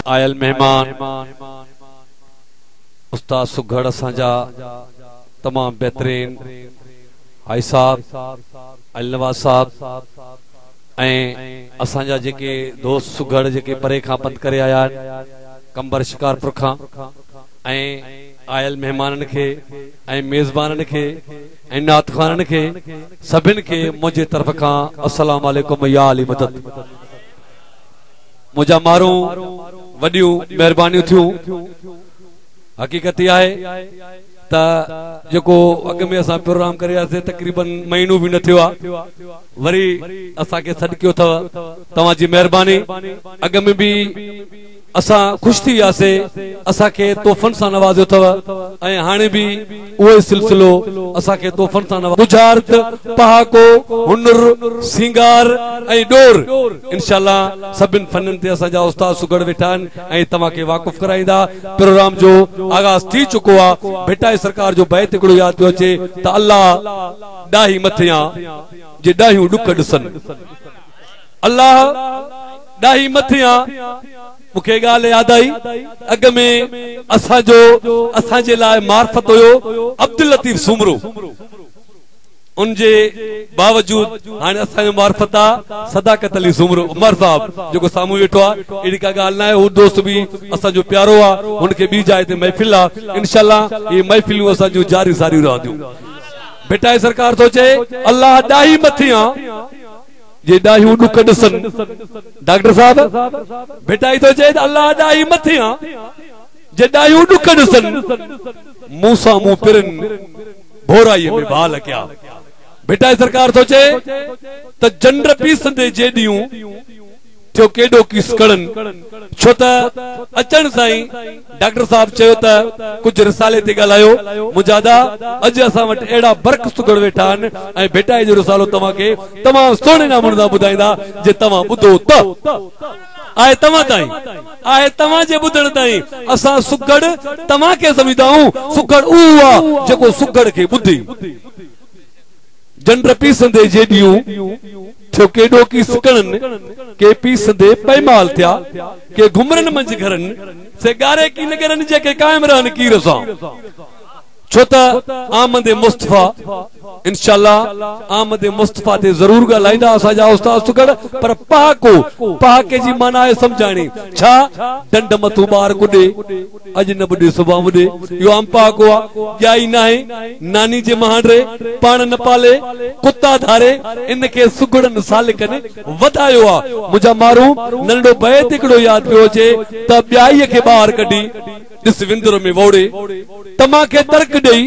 आयल मेहमान उस्ताद सुघड़ असांजा तमाम बेहतरीन हाई साहब अली नवाज़ साहब ऐं असांजा जेके दोस्त सुघड़ जेके परे खां पंध करे आया आहिनि कंबर शिकारपुर खां ऐं आयल मेहमाननि खे ऐं मेज़बाननि खे ऐं नात ख़्वाननि खे सभिनि खे मुंहिंजे तरफ़ खां अस्सलाम वालेकुम या अली मदद। मुंहिंजा मारू वॾियूं महिरबानियूं थियूं। हक़ीक़त इहा आहे त जेको अॻु में असां प्रोग्राम करे आयासीं तक़रीबन महीनो बि न थियो आहे, वरी असांखे सॾु कयो अथव, तव्हांजी महिरबानी। अॻु में बि असां ख़ुशि थी वियासीं, असांखे तोहफ़नि सां नवाज़ियो अथव ऐं हाणे बि उहो ई सिलसिलो असांखे तोहफ़नि सां नवाज़। बुझारत, पहाको, हुनर, सिंगार ऐं ॾोर, इंशाअल्लाह सभिनि फननि ते असांजा उस्ताद सुघड़ वेठा आहिनि ऐं तव्हांखे वाक़ुफ़ कराईंदा। प्रोग्राम जो आगाज़ थी चुको आहे। भिटाई सरकार जो बैत हिकिड़ो यादि पियो अचे त अल्लाह ॾाही मथियां जे ॾाहियूं ॾुख ॾिसनि, अल्लाह ॾाही मथियां। मूंखे ॻाल्हि यादि आई, अॻु में असांजो असांजे लाइ मार्फत हुयो अब्दुल लतीफ़ सूमरो, उनजे बावजूद हाणे असांजो मार्फत आहे सदाकत अली सूमरो उमर साहब जेको साम्हूं वेठो आहे। अहिड़ी का ॻाल्हि न आहे, हू दोस्त बि असांजो प्यारो आहे, हुनखे ॿी जाइ ते महफ़िल आहे। इंशाअल्लाह इहे महफ़िलूं असांजूं जारी सारियूं रहंदियूं। भिटाई सरकार थो चए अल्लाह ॾाही मथियां जे ॾाहियूं ॾुख ॾिसनि। डॉक्टर साहब भिटाई थो चए अल्लाह ॾाही मथियां जे ॾाहियूं ॾुख ॾिसनि, मूंसां मुंहुं पिरनि भोराईअ में भाल कया। भिटाई सरकार थो चए त जंड पीसंदे जेॾियूं थियो केॾो कीस कड़नि। छो त अचण सां ई डॉक्टर साहब चयो त कुझु रिसाले ते ॻाल्हायो। मुंहिंजा अदा अॼु असां वटि अहिड़ा बर्क सुघड़ वेठा आहिनि ऐं भिटाई जो रिसालो तव्हांखे तमामु सुहिणे नमूने सां ॿुधाईंदा, जे तव्हां ॿुधो त आहे तव्हां ताईं, आहे तव्हांजे ॿुधण ताईं। असां सुघड़ तव्हांखे सम्झंदा आहियूं, सुघड़ उहो आहे जेको सुघड़ खे ॿुधे। जंड पीसंदे जेॾियूं थियो केॾो कीस कणनि, के पीसंदे पैमाल थिया, के घुमरनि मंझि घरनि, से ॻारे की नगरनि जेके क़ाइमु रहनि कीर सां। छो त आमद मुस्तफ़ा इंशाअल्लाह आमद मुस्तफ़ा ते ज़रूर ॻाल्हाईंदा असांजा उस्ताद सुघड़, पर पहाको, पहाके जी माना आहे सम्झाइणी। छा डंड मथूं ॿार कुॾे, अॼु न ॿुॾे सुभाणे ॿुॾे, इहो आम पहाको आहे। ॼाई नाहे नानी जे महांडे, पाण न पाले कुता धारे, इन खे सुघड़नि सालिकनि वधायो आहे। मुंहिंजा मारू नंढो बैत हिकिड़ो यादि पियो अचे त ॿियाईअ खे ॿाहिरि कढी ॾिस विंदुर में वोड़े, तमां खे तर्क ॾेई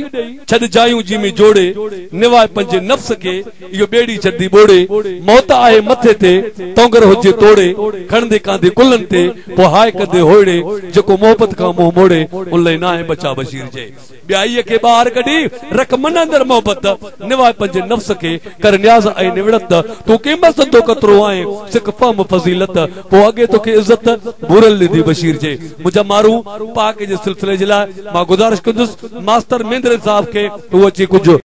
छॾ जायूं जी में जोड़े, निवाए पंहिंजे नफ़्स खे इहो ॿेड़ी छॾी ॿोड़े, मौत आहे मथे ते तोंगर हुजे तोड़े, खणंदे कांदे कुलनि ते पोइ हाय कंदे होड़े, जेको मोहबत खां मुंहुं मोड़े उन लाइ नाहे बचा बशीर जे। ॿियाईअ खे ॿाहिरि कढी रख मन अंदरि मोहबत, निवाए पंहिंजे नफ़्स खे कर नियाज़ ऐं निवड़त, तूं क़ीमत संदो कतिरो आहे सिख फहम फज़ीलत, पोइ अॻे तोखे इज़त भूरल ॾींदी बशीर जे। मुंहिंजा मारू पाक जे सिलसिले जे लाइ मां गुज़ारिश कंदुसि मास्तर मेंद्रे साहब खे, उहो अची कुझु